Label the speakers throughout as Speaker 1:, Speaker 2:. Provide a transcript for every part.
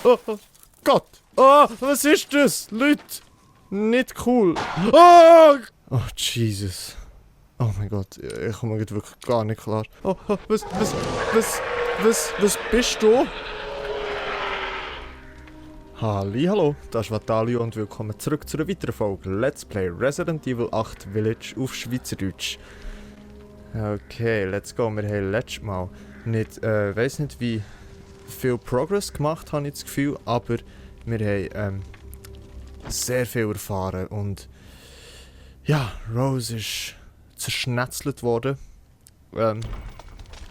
Speaker 1: Oh, oh Gott! Oh, was ist das? Leute! Nicht cool! Oh! Oh, Jesus. Oh mein Gott, ich komme wirklich gar nicht klar. Oh, oh was bist du? Hallo, das ist Vatalio und willkommen zurück zu einer weiteren Folge Let's Play Resident Evil 8 Village auf Schweizerdeutsch. Okay, let's go. Wir haben letztes Mal weiss nicht wie viel Progress gemacht, habe ich das Gefühl, aber wir haben sehr viel erfahren und ja, Rose ist zerschnetzelt worden.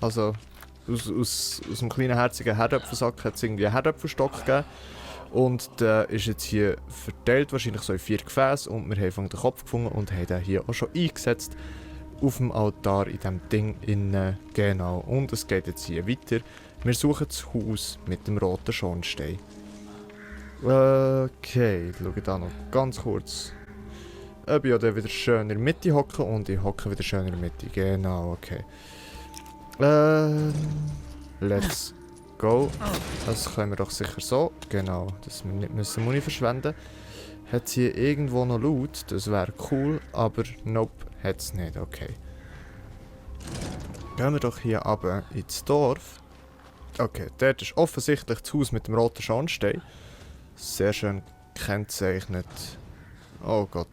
Speaker 1: Also aus einem kleinen herzigen Herdöpfelsack hat es irgendwie einen Herdöpfelstock gegeben. Und der ist jetzt hier verteilt, wahrscheinlich so in 4 Gefäße. Und wir haben den Kopf gefunden und haben den hier auch schon eingesetzt. Auf dem Altar in diesem Ding innen. Genau. Und es geht jetzt hier weiter. Wir suchen das Haus mit dem roten Schornstein. Okay, ich schaue da noch ganz kurz. Ob ich dann wieder schön in der Mitte hocke und ich hocke wieder schön in der Mitte. Genau, okay. Let's go. Das können wir doch sicher so. Genau, dass wir nicht müssen Muni verschwenden. Hat es hier irgendwo noch Loot? Das wäre cool, aber nope, hat es nicht. Okay. Gehen wir doch hier runter ins Dorf. Okay, dort ist offensichtlich das Haus mit dem roten Schornstein. Sehr schön gekennzeichnet. Oh Gott.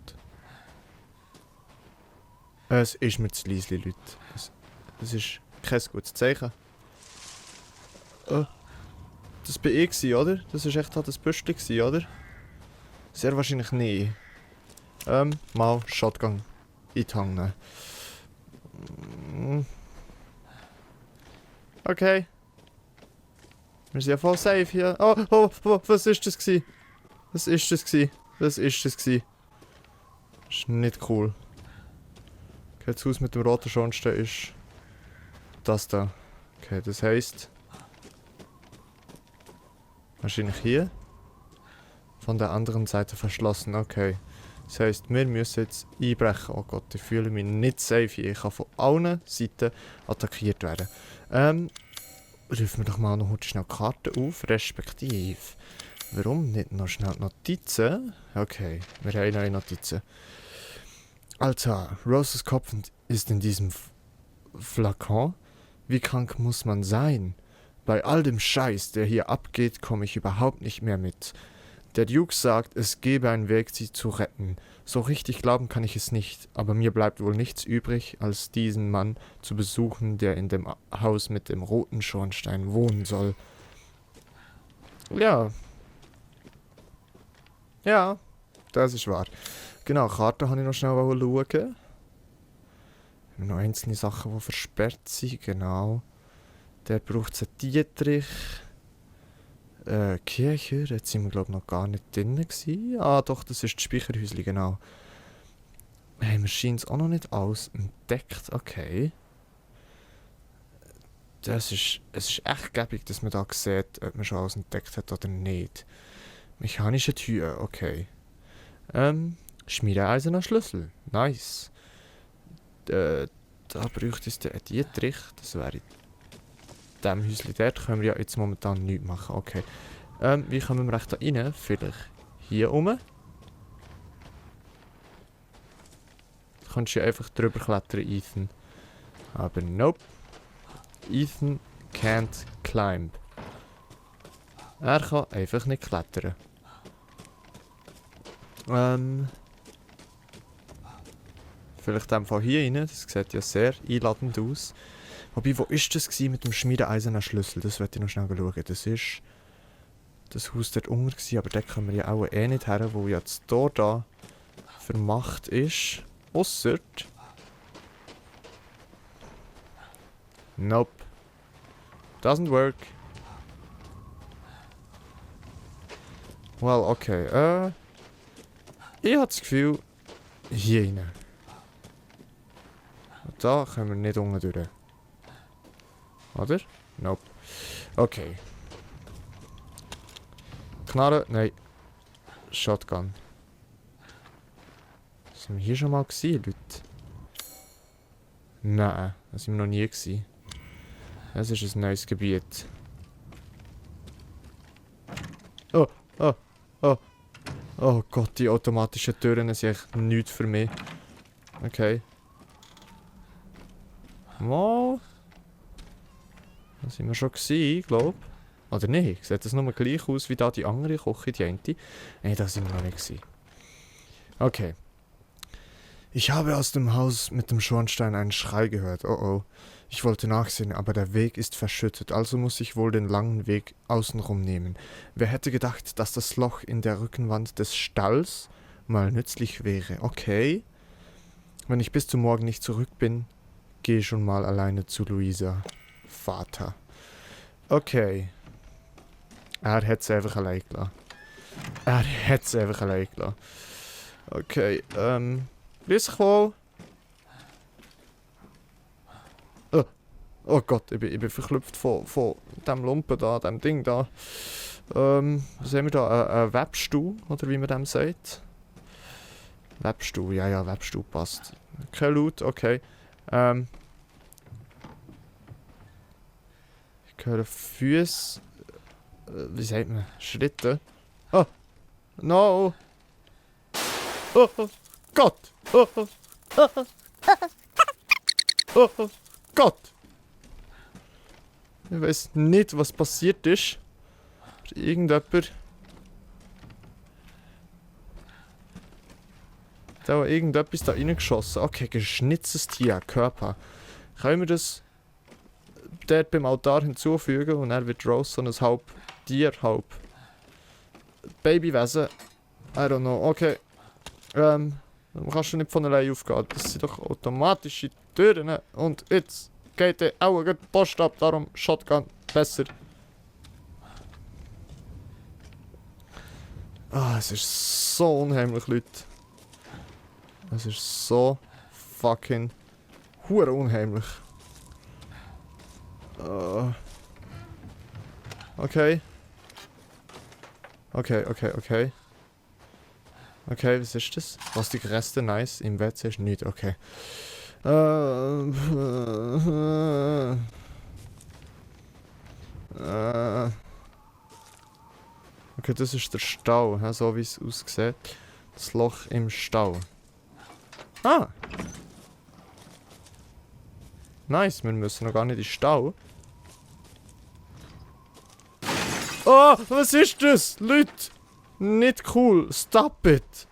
Speaker 1: Es ist mir zu leise, Leute. Es ist kein gutes Zeichen. Das war ich, oder? Das war echt das Büschli, oder? Sehr wahrscheinlich nicht. Mal Shotgun in die Hand nehmen. Okay. Wir sind ja voll safe hier. Oh, was ist das gewesen? Was ist das gewesen? Was ist das gewesen? Das ist nicht cool. Okay, das Haus mit dem roten Schornstein ist das da. Okay, das heisst... Wahrscheinlich hier. Von der anderen Seite verschlossen, okay. Das heisst, wir müssen jetzt einbrechen. Oh Gott, ich fühle mich nicht safe hier. Ich kann von allen Seiten attackiert werden. Rufen wir doch mal noch schnell die Karte auf, respektive. Warum nicht noch schnell Notizen? Okay, wir haben neue Notizen. Alter, Roses Kopf ist in diesem Flakon. Wie krank muss man sein? Bei all dem Scheiß, der hier abgeht, komme ich überhaupt nicht mehr mit. Der Duke sagt, es gebe einen Weg, sie zu retten. So richtig glauben kann ich es nicht, aber mir bleibt wohl nichts übrig, als diesen Mann zu besuchen, der in dem Haus mit dem roten Schornstein wohnen soll. Ja. Ja, das ist wahr. Genau, Karte habe ich noch schnell schauen. Noch einzelne Sachen, die versperrt sind, genau. Der braucht es einen Dietrich. Kirche, da sind wir glaube ich noch gar nicht drin gewesen. Ah doch, das ist das Speicherhäuschen, genau. Haben wir scheint es auch noch nicht alles entdeckt, okay. Es ist echt gäbig, dass man da sieht, ob man schon alles entdeckt hat oder nicht. Mechanische Tür, okay. Schmiedeeiserner Schlüssel, nice. Da bräuchte es den Dietrich, das wäre dem Häuschen dort können wir ja jetzt momentan nichts machen. Okay. Wie kommen wir recht da rein? Vielleicht hier rum? Du kannst ja einfach drüber klettern, Ethan. Aber nope. Ethan can't climb. Er kann einfach nicht klettern. Vielleicht einfach hier rein. Das sieht ja sehr einladend aus. Wobei, wo ist das mit dem schmiedeeisernen Schlüssel? Das werde ich noch schnell schauen. Das ist das Haus dort unten gewesen, aber da können wir ja auch nicht her, wo ja das Tor da vermacht ist. Ausser... Nope. Doesn't work. Well, okay. Ich habe das Gefühl, hier rein. Und da können wir nicht unten durch. Oder? Nope. Okay. Knarre? Nein. Shotgun. Sind wir hier schon mal gewesen, Leute? Nein, das sind wir noch nie gewesen. Es ist ein neues Gebiet. Oh, oh, oh. Oh Gott, die automatischen Türen sind echt nichts für mich. Okay. Mal. Da sind wir schon gewesen, glaube ich. Oder nicht? Sieht das nur gleich aus wie da die andere Küche, die eine? Nein, da sind wir noch nicht gewesen. Okay. Ich habe aus dem Haus mit dem Schornstein einen Schrei gehört. Oh oh. Ich wollte nachsehen, aber der Weg ist verschüttet, also muss ich wohl den langen Weg außenrum nehmen. Wer hätte gedacht, dass das Loch in der Rückenwand des Stalls mal nützlich wäre? Okay. Wenn ich bis zum Morgen nicht zurück bin, gehe schon mal alleine zu Luisa. Vater. Okay. Er hätte es einfach allein gelassen. Er hätte es einfach allein gelassen. Okay, grüß dich wohl. Oh Gott, ich bin verklüpft von dem Lumpen da, dem Ding da. Was haben wir da? Ein Webstuhl, oder wie man dem sagt? Webstuhl, ja, Webstuhl passt. Kein Loot, okay. Ich höre Füße. Wie sagt man? Schritte. Oh! No! Oh Gott! Oh Gott! Ich weiß nicht, was passiert ist. Irgendjemand. Da war irgendetwas da reingeschossen. Okay, geschnitztes Tier, Körper. Können wir das dort beim Altar hinzufügen und dann wird Rose so ein halb Tier, halb Babywesen. I don't know. Okay. Man kann schon nicht von allein aufgehen. Das sind doch automatische Türen. Und jetzt geht der auch die Post ab. Darum Shotgun besser. Ah, es ist so unheimlich, Leute. Es ist so fucking hure unheimlich. Okay. Okay. Okay, was ist das? Was die Reste nice im WC ist nicht. Okay. Okay, das ist der Stau, so wie es aussieht. Das Loch im Stau. Ah! Nice, wir müssen noch gar nicht in den Stau. Oh, was ist das? Leute! Nicht cool. Stop it.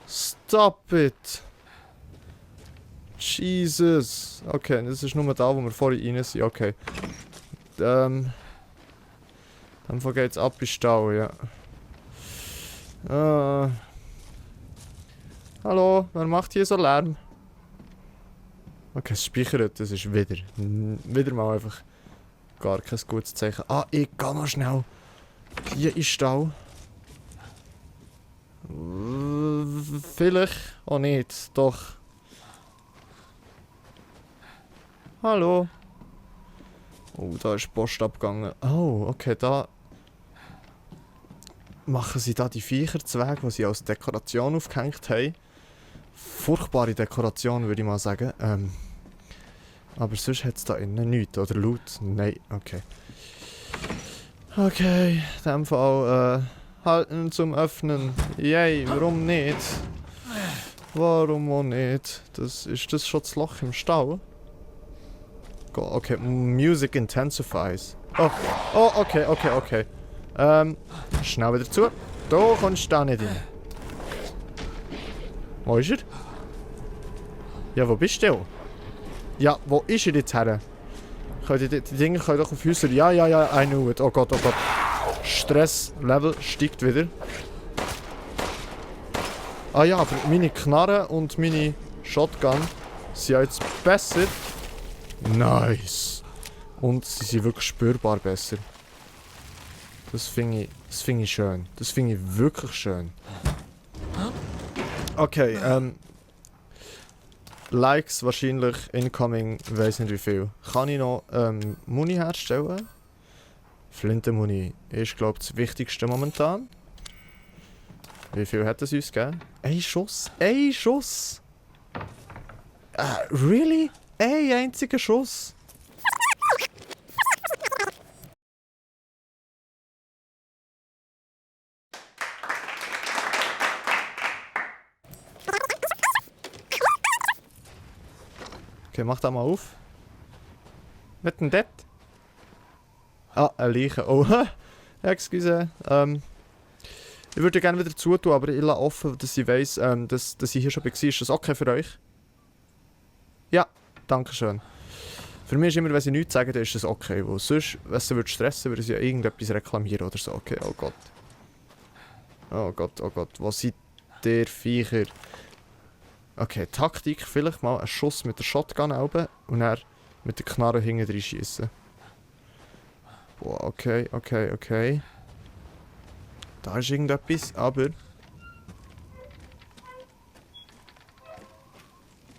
Speaker 1: Stop it. Jesus. Okay, das ist nur da, wo wir vorhin rein sind. Okay. Dann geht's ab in den Stau, ja. Hallo, wer macht hier so Lärm? Okay, es speichert, das ist wieder mal einfach gar kein gutes Zeichen. Ah, ich gehe noch schnell hier in den Stau. Vielleicht auch nicht, doch. Hallo. Oh, da ist die Post abgegangen. Oh, okay, da machen sie da die Viecherzweige, die sie als Dekoration aufgehängt haben. Furchtbare Dekoration, würde ich mal sagen. Aber sonst hat es da innen nichts, oder laut? Nein, okay. Okay, in dem Fall, halten zum Öffnen. Yay, warum nicht? Warum auch nicht? Ist das schon das Loch im Stau? Okay, Music intensifies. Oh, okay. Schnell wieder zu. Da kommst du da nicht rein. Wo ist er? Ja, wo bist du? Ja, wo ist er jetzt her? Die Dinge können doch auf Häuser. Ja, I knew it. Oh Gott. Stresslevel steigt wieder. Ah ja, aber meine Knarre und meine Shotgun sind ja jetzt besser. Nice. Und sie sind wirklich spürbar besser. Das finde ich schön. Das finde ich wirklich schön. Okay, Likes wahrscheinlich incoming, weiß nicht wie viel. Kann ich noch Muni herstellen? Flintenmuni ist, glaube ich, das Wichtigste momentan. Wie viel hat es uns gegeben? Ein Schuss? Ein Schuss? Really? Ein einziger Schuss? Okay, mach da mal auf. Was denn das? Ah, eine Leiche. Oh, excuse. Ich würde gerne wieder zutun, aber ich lasse offen, dass ich weiss, dass ich hier schon war. Ist das okay für euch? Ja, danke schön. Für mich ist immer, wenn sie nichts sagen, dann ist das okay. Weil sonst, wenn sie stressen würde, sie ja irgendetwas reklamieren oder so. Okay, oh Gott. Oh Gott, oh Gott. Wo seid ihr Viecher? Okay, Taktik. Vielleicht mal einen Schuss mit der Shotgun oben und dann mit der Knarre hinten drin schiessen. Boah, okay, okay, okay. Da ist irgendetwas, aber...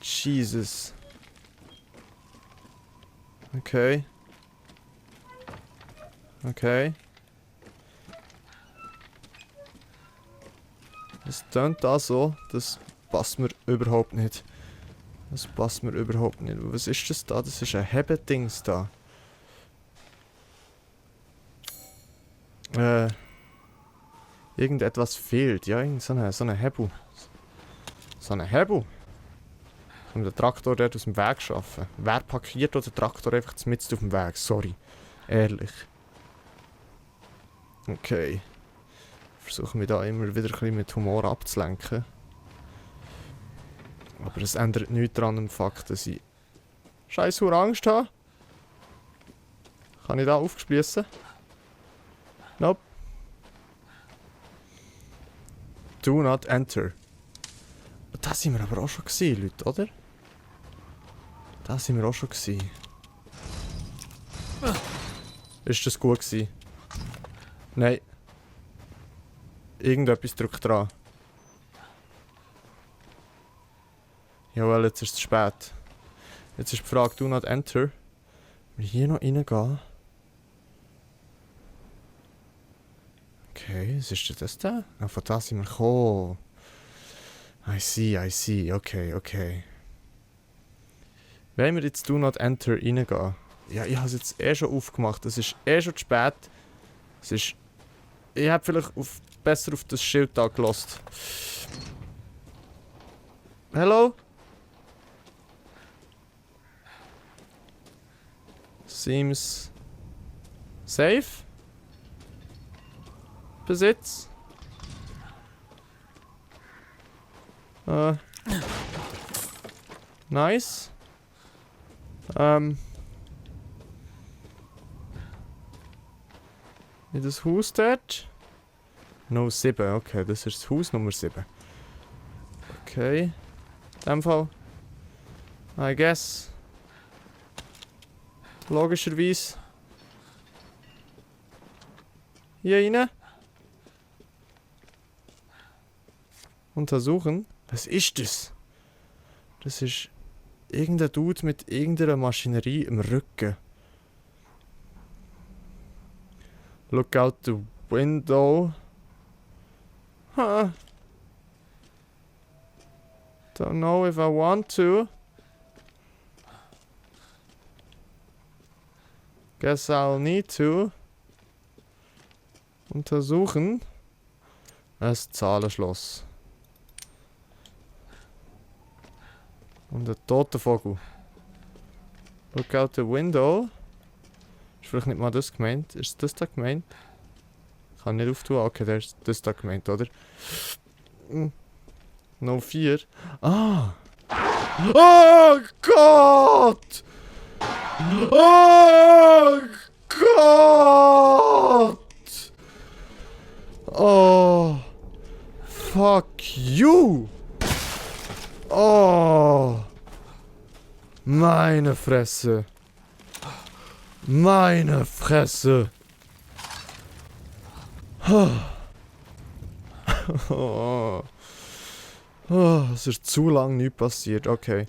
Speaker 1: Jesus. Okay. Okay. Es tönt da so, das passt mir überhaupt nicht. Das passt mir überhaupt nicht. Was ist das da? Das ist ein Hebedings da. Irgendetwas fehlt. Ja, irgend so eine Hebel. So eine Hebel. Um den Traktor dort aus dem Weg zu schaffen. Wer parkiert den Traktor einfach mitten auf dem Weg? Sorry. Ehrlich. Okay. Versuche mich da immer wieder ein bisschen mit Humor abzulenken. Aber es ändert nichts daran am Fakt, dass ich scheiß Angst habe. Kann ich da aufspiessen? Nope. Do not enter. Da sind wir aber auch schon gewesen, Leute, oder? Da sind wir auch schon gewesen. Ist das gut gewesen? Nein. Irgendetwas drückt dran. Jawohl, jetzt ist es spät. Jetzt ist die Frage, do not enter. Wenn ich hier noch reingehen. Okay, was ist denn das da? Ah, von da sind wir gekommen. I see. Okay, okay. Wenn wir jetzt do not enter reingehen. Ja, ich habe es jetzt eh schon aufgemacht. Es ist eh schon zu spät. Es ist... Ich habe vielleicht besser auf das Schild da gelost. Hello? Seems... safe? Besitz? Nice. In das Haus dort? No 7, okay, das ist das Haus Nummer 7. Okay. In dem Fall. I guess. Logischerweise. Hier rein. Untersuchen. Was ist das? Das ist irgendein Dude mit irgendeiner Maschinerie im Rücken. Look out the window. Huh. Don't know if I want to. Guess I'll need to. Untersuchen. Ein Zahlenschloss. Und ein toter Vogel. Look out the window. Ist vielleicht nicht mal das gemeint. Ist das da gemeint? Kann nicht auftun. Okay, der ist das da gemeint, oder? No 4. Ah! Oh Gott! Oh Gott! Oh! Fuck you! Oh! Meine Fresse! Meine Fresse! Oh. Oh, es ist zu lang nichts passiert. Okay.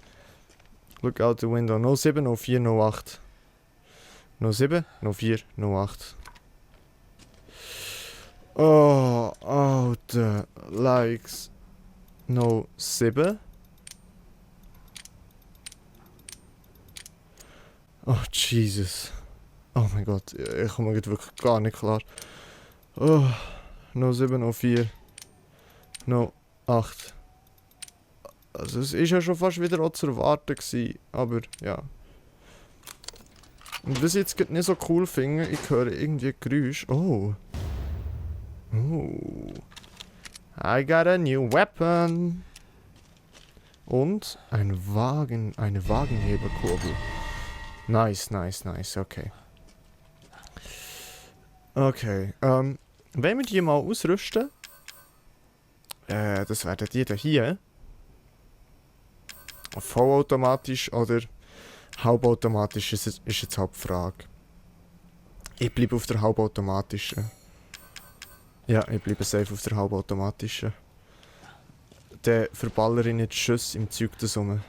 Speaker 1: Look out the window. No 7, no 4, no 8. No 7, no 4, no 8. Oh, Alter. Likes. No 7. Oh, Jesus. Oh mein Gott. Ich komme mir wirklich gar nicht klar. Oh. No 7, no 4. No 8. Also es ist ja schon fast wieder auch zu erwarten gewesen, aber ja. Und was ich jetzt grad nicht so cool finde, ich höre irgendwie Geräusch. Oh. Oh. I got a new weapon. Und eine Wagenheberkurbel. Nice, nice, nice, okay. Okay, wenn wir die mal ausrüsten, das werden die hier. Vollautomatisch oder halbautomatisch ist jetzt halt die Frage. Ich bleibe auf der halbautomatischen. Ja, ich bleibe safe auf der halbautomatischen. Dann verballer ich nicht Schuss im Zeug da rum.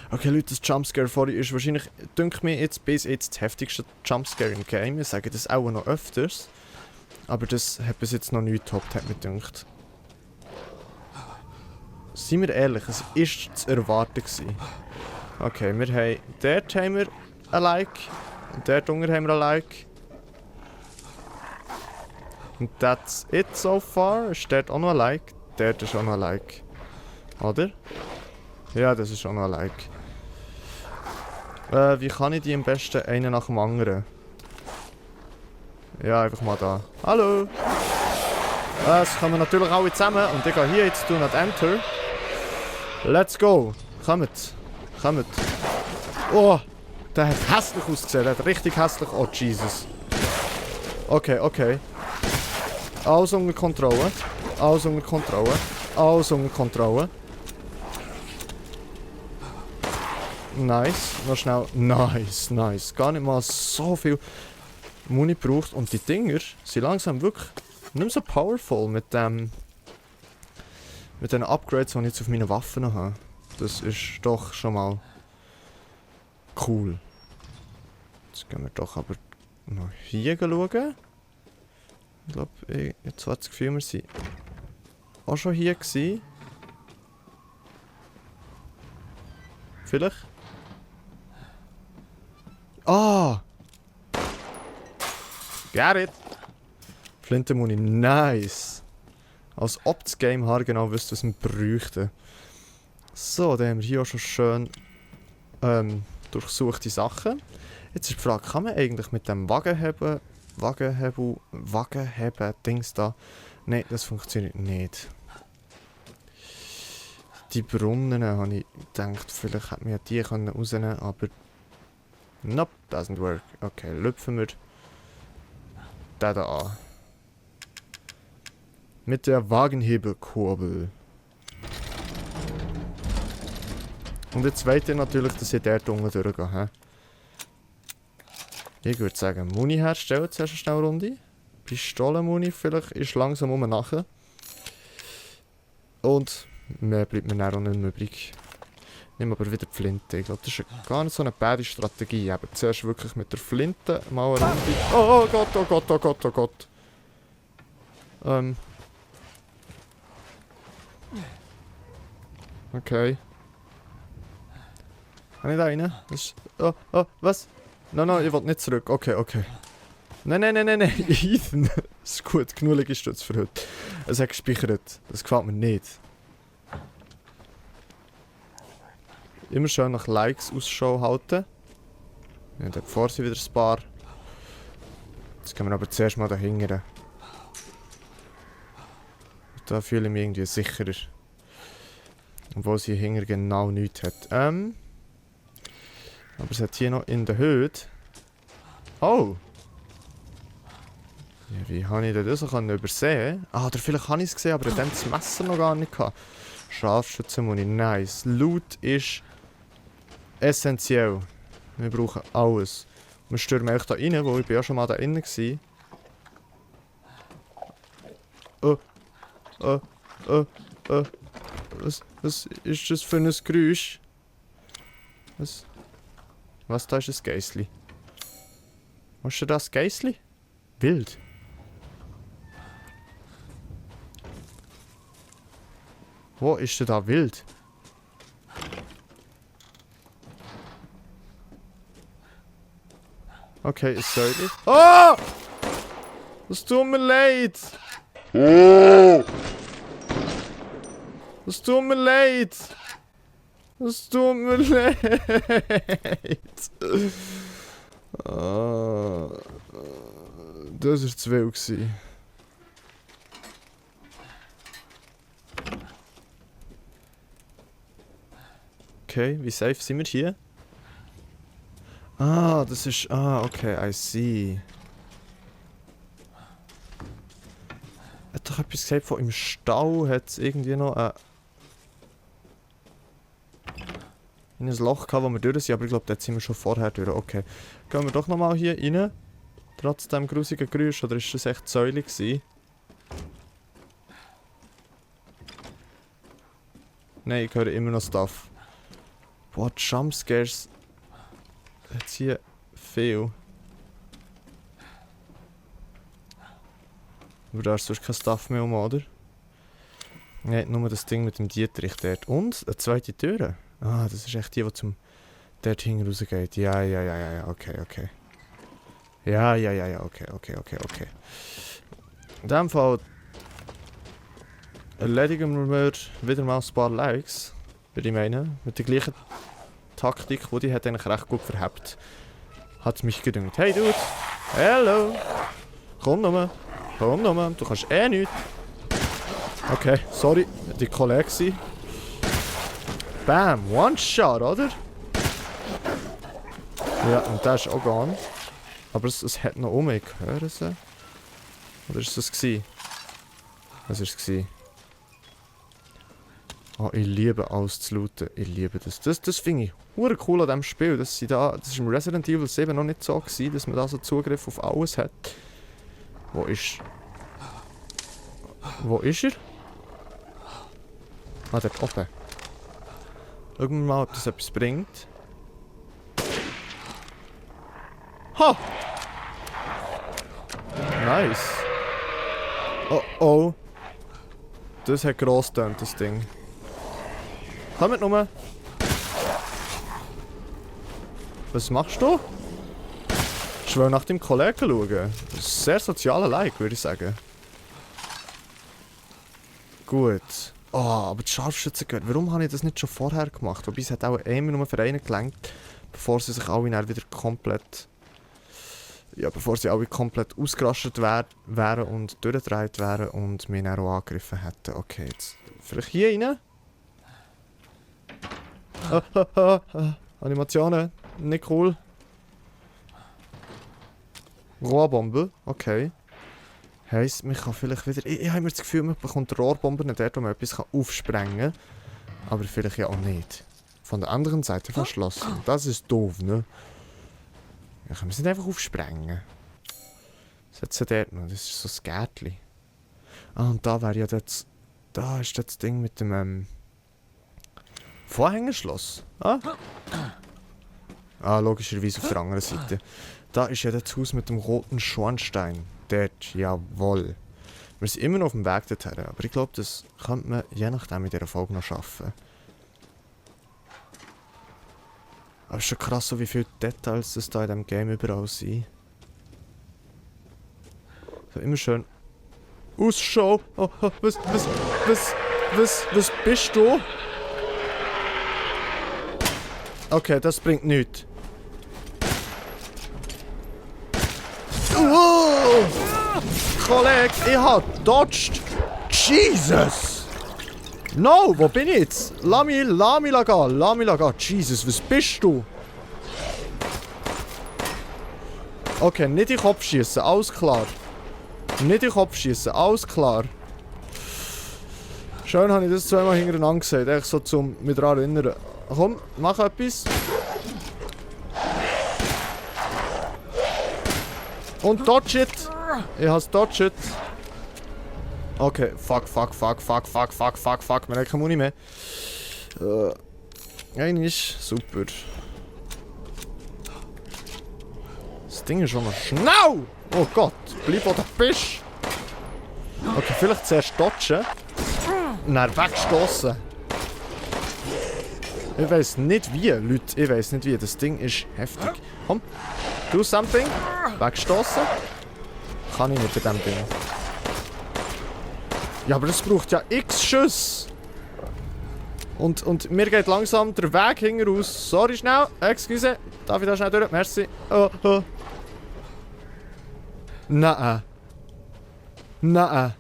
Speaker 1: Okay Leute, das Jumpscare vorhin ist wahrscheinlich, denke mir jetzt bis jetzt das heftigste Jumpscare im Game. Wir sagen das auch noch öfters. Aber das hat bis jetzt noch nicht getoppt, hat mir gedacht. Seien wir ehrlich, es war zu erwarten gewesen. Okay, dort haben wir ein Like. Und dort unten haben wir ein Like. Und that's it so far. Ist dort auch noch ein Like? Dort ist auch noch ein Like. Oder? Ja, das ist auch noch ein Like. Wie kann ich die am besten einen nach dem anderen? Ja, einfach mal da. Hallo! Das kommen natürlich alle zusammen und ich gehe hier jetzt do not enter. Let's go! Kommt! Kommt! Oh! Der hat hässlich ausgesehen, der hat richtig hässlich. Oh Jesus! Okay, okay. Alles unter Kontrolle. Alles unter Kontrolle. Alles unter Kontrolle. Nice. Noch schnell. Nice, nice. Gar nicht mal so viel Muni gebraucht. Und die Dinger sind langsam wirklich nicht mehr so powerful mit den Upgrades, die ich jetzt auf meinen Waffen noch habe. Das ist doch schon mal cool. Jetzt gehen wir doch aber noch hier schauen. Ich glaube, jetzt hat das Gefühl, wir sind auch schon hier gewesen. Vielleicht? Ah! Get it! Flintenmuni, nice! Als ob das Game genau wüsste, was wir bräuchten. So, dann haben wir hier auch schon schön durchsuchte Sachen. Jetzt ist die Frage, kann man eigentlich mit dem Wagenheben Dings da? Nein, das funktioniert nicht. Die Brunnen habe ich gedacht, vielleicht hätte man die rausnehmen können, aber nope, doesn't work. Okay, lüpfen wir den da an. Mit der Wagenheberkurbel. Und jetzt wollt ihr natürlich, dass ich dort unten durchgehe. He? Ich würde sagen, Muni herstellen, zuerst eine schnelle Runde. Pistolenmuni vielleicht ist langsam nachher. Und mehr bleibt mir dann auch nicht mehr übrig. Nehmen aber wieder die Flinte. Ich glaube, das ist gar nicht so eine bade Strategie. Aber zuerst wirklich mit der Flinte mal eine Runde. Oh Gott, oh Gott, oh Gott, oh Gott. Okay. Kann ich da rein? Oh, was? Nein, ich will nicht zurück. Okay, okay. Nein. Ethan. Das ist gut, genug Liegestütz für heute. Es hat gespeichert. Das gefällt mir nicht. Immer schön nach Likes Ausschau halten. Ja, dann bevor sie wieder sparen. Jetzt gehen wir aber zuerst mal dahinter. Da fühle ich mich irgendwie sicherer. Obwohl sie hinter genau nichts hat. Aber es hat hier noch in der Höhe. Oh! Ja, wie habe ich das so übersehen? Ah, oder vielleicht habe ich es gesehen, aber ich habe das Messer noch gar nicht gehabt. Scharfschützenmuni, nice. Loot ist essentiell. Wir brauchen alles. Wir stürmen echt da rein, wo ich ja schon mal da innen war. Was ist das für ein Geräusch? Was da ist ein Geissli? Was ist denn das Geissli? Wild. Wo ist denn da wild? Okay, ist Säule. Oh! Es tut mir leid! Es tut mir leid! Es tut mir leid. Ah, das war zu wild gewesen. Okay, wie safe sind wir hier? Ah, das ist... Ah, okay, I see. Er hat doch etwas gesagt von im Stau hat es irgendwie noch in ein Loch gehabt, wo wir durch sind, aber ich glaube, dort sind wir schon vorher durch. Okay. Gehen wir doch nochmal hier rein. Trotz dem grusigen Geräusch, oder ist das echt Säule gewesen? Nein, ich höre immer noch Stuff. Boah, Jumpscares. Jetzt hier viel. Aber da ist sonst kein Stuff mehr oder? Nein, nur das Ding mit dem Dietrich dort. Und eine zweite Tür. Ah, das ist echt die, die zum dort hinten rausgeht. Ja, okay. Ja, okay. In dem Fall erledigen wir wieder mal ein paar Likes, würde ich meinen. Mit der gleichen Taktik, die hat eigentlich recht gut verhebt. Hat mich gedüngt. Hey Dude! Hello! Komm nochmal! Du kannst eh nichts! Okay, sorry, die Kollege. Bam! One Shot, oder? Ja, und der ist auch gone. Aber es hat noch ich höre sie. Oder ist das gsi? Was war es? Oh, ich liebe alles zu looten. Ich liebe das. Das finde ich hure cool an diesem Spiel. Das war im Resident Evil 7 noch nicht so gewesen, dass man da so Zugriff auf alles hat. Wo ist er? Ah, dort oben. Schauen wir mal, ob das etwas bringt. Ha! Nice. Oh oh. Das hat gross getönt, das Ding. Kommt nur. Was machst du? Ich will nach dem Kollegen schauen. Das ist ein sehr sozialer Like, würde ich sagen. Gut. Oh, aber die Scharfschützen gehört. Warum habe ich das nicht schon vorher gemacht? Wobei es hat auch immer nur für einen gelenkt, bevor sie sich alle dann wieder komplett... Ja, bevor sie alle komplett ausgerastet wären und durchgedreht wären und mich dann auch angegriffen hätten. Okay, jetzt vielleicht hier rein. Animationen, nicht cool. Rohrbombe, okay. Heisst, man kann vielleicht wieder... Ich habe mir das Gefühl, man bekommt Rohrbomben dort, wo man etwas aufsprengen kann. Aber vielleicht ja auch nicht. Von der anderen Seite verschlossen. Das ist doof, ne? Ja, können wir es nicht einfach aufsprengen. Was hat sie dort noch? Das ist so ein Gärtchen. Ah, und da wäre ja das... Da ist das Ding mit dem... Vorhängerschloss. Ah? Ah, logischerweise auf der anderen Seite. Da ist ja das Haus mit dem roten Schornstein. Dort, jawohl. Wir sind immer noch auf dem Weg dorthin, aber ich glaube, das könnte man je nachdem in dieser Folge noch schaffen. Aber es ist schon krass, so wie viele Details das da in diesem Game überall sind. So, immer schön... Ausschau! Oh, oh, was bist du? Okay, das bringt nichts. Kollege, ich hab dodged. Jesus! No, wo bin ich jetzt? Lass mich gehen. Jesus, was bist du? Okay, nicht in den Kopf schießen, alles klar. Schön habe ich das zweimal hintereinander gesehen, echt so zum mich daran erinnern. Komm, mach etwas. Und dodge it. Ich hab's dodged. Okay, fuck. Wir haben keine Muni mehr. Eigentlich super. Das Ding ist schon mal schnell! Oh Gott, bleib wo du bist! Okay, vielleicht zuerst dodgen. Und dann wegstossen. Ich weiss nicht wie, Leute. Das Ding ist heftig. Komm, do something. Wegstossen. Kann ich nicht bei diesem Ding. Ja, aber das braucht ja x Schüsse. Und mir geht langsam der Weg hinten raus. Sorry, schnell. Excuse. Darf ich da schnell durch? Merci. Oh, oh. Nein. Nein.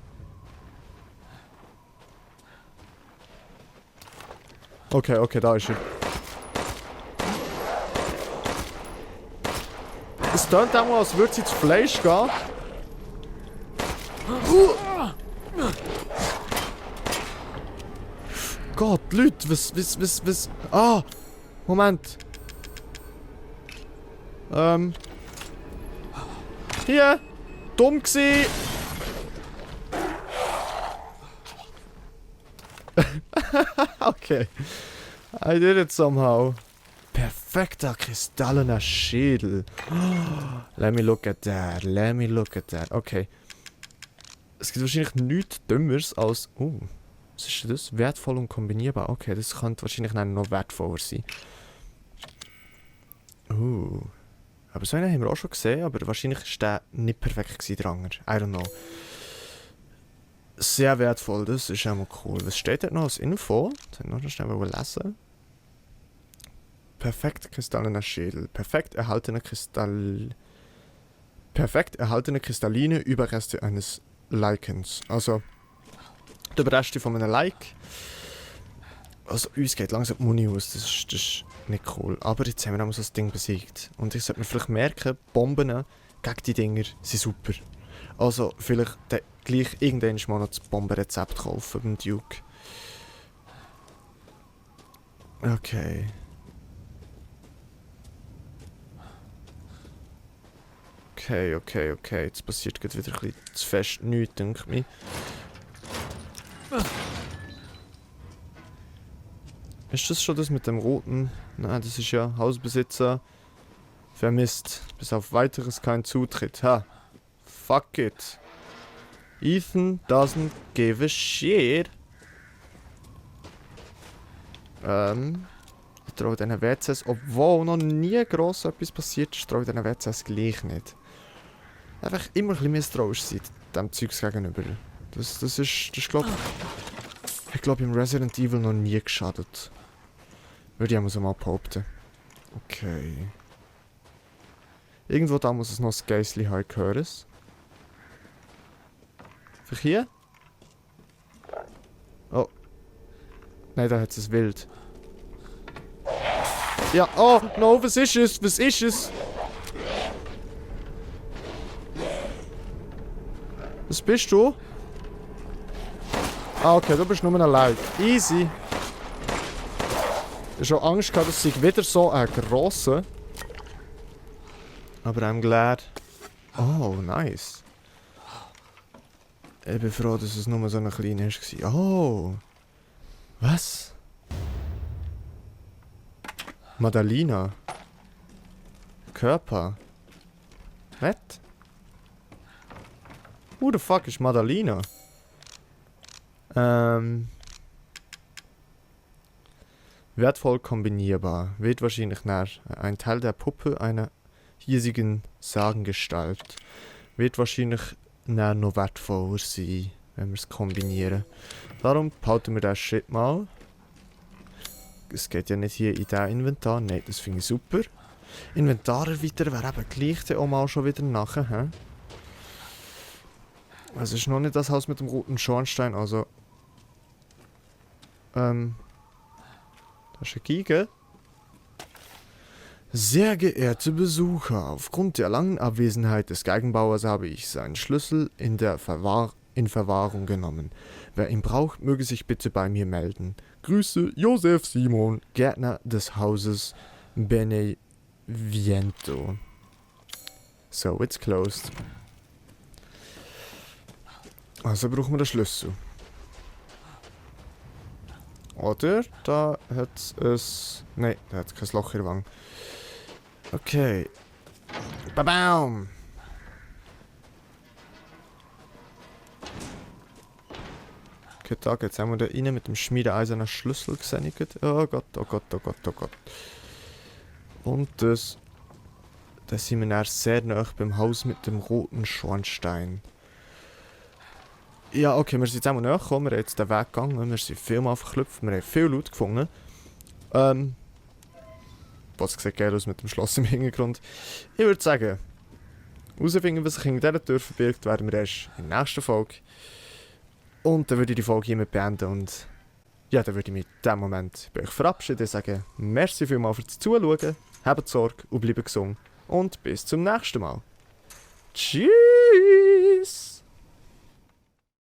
Speaker 1: Okay, okay, da ist er. Es tönt auch mal, als würde sie zu Fleisch gehen. Gott, Leute, was... Ah! Moment. Hier! Dumm gsi! Okay. I did it somehow. Perfekter kristallener Schädel. Let me look at that. Let me look at that. Okay. Es gibt wahrscheinlich nichts Dümmeres als... was ist das? Wertvoll und kombinierbar. Okay, das könnte wahrscheinlich noch wertvoller sein. Aber so einen haben wir auch schon gesehen, aber wahrscheinlich war der nicht perfekt gewesen, der Anger. I don't know. Sehr wertvoll, das ist auch mal cool. Was steht da noch als Info? Das habe ich noch schnell lesen. Perfekt kristallener Schädel. Perfekt erhaltene kristalline Überreste eines Likens. Also, die Überreste von einem Like. Also, uns geht langsam die Muni aus. Das ist nicht cool. Aber jetzt haben wir einmal so das Ding besiegt. Und ich sollte mir vielleicht merken, Bomben gegen die Dinger sind super. Also, vielleicht gleich irgendwann mal noch das Bombenrezept kaufen beim Duke. Okay. Okay. Jetzt passiert gerade wieder ein bisschen zu fest nichts, denke ich mir. Ist das schon das mit dem roten? Nein, das ist ja Hausbesitzer. Vermisst. Bis auf weiteres kein Zutritt. Ha. Fuck it. Ethan doesn't give a shit. Ich traue diesen WCs, obwohl noch nie gross etwas passiert ist, traue ich diesen WCs gleich nicht. Einfach immer ein bisschen misstrauisch sein, dem Zeugs gegenüber. Das ist glaube ich glaube im Resident Evil noch nie geschadet. Würde ich so mal behaupten. Okay. Irgendwo da muss es noch das Geissli haben, gehören. Vielleicht hier? Oh. Nein, da hat es wild. Ja, oh, no, was ist es? Was ist es? Was bist du? Ah, okay, du bist nur ein Like. Easy. Ich habe schon Angst gehabt, dass ich wieder so ein grosser. Aber I'm glad. Oh, nice. Ich bin froh, dass es nur so ein kleiner war. Oh. Was? Madalina. Körper. Was? Who the fuck ist Madalina? Wertvoll kombinierbar. Wird wahrscheinlich ein Teil der Puppe einer hiesigen Sagengestalt. Wird wahrscheinlich noch wertvoller sein, wenn wir es kombinieren. Darum behalten wir das Shit mal. Es geht ja nicht hier in dieses Inventar. Nein, das finde ich super. Inventar erweitern wäre eben gleich auch mal schon wieder nachher. He? Es ist noch nicht das Haus mit dem roten Schornstein, also... Das ist eine Geige. Sehr geehrte Besucher, aufgrund der langen Abwesenheit des Geigenbauers habe ich seinen Schlüssel in Verwahrung genommen. Wer ihn braucht, möge sich bitte bei mir melden. Grüße, Josef Simon, Gärtner des Hauses Beneviento. So, it's closed. Also brauchen wir den Schlüssel. Oder? Da hat es... Nein, da hat es kein Loch in der Wange. Okay. Babam! Okay, da geht's einmal da rein mit dem schmiedeeisernen Schlüssel gesehen. Oh Gott, oh Gott, oh Gott, oh Gott. Und das... Da sind wir dann sehr nah beim Haus mit dem roten Schornstein. Ja, okay, wir sind jetzt einmal näher gekommen, wir haben jetzt den Weg gegangen, wir sind viel mal verklüpft, wir haben viel Laut gefunden. Was sieht geil aus mit dem Schloss im Hintergrund. Ich würde sagen, herausfinden, was sich hinter dieser Tür verbirgt, werden wir erst in der nächsten Folge. Und dann würde ich die Folge hiermit beenden und ja, dann würde ich mich in diesem Moment bei euch verabschieden und sagen, merci vielmals fürs Zuschauen, habt Sorge und bleibt gesund und bis zum nächsten Mal. Tschüss!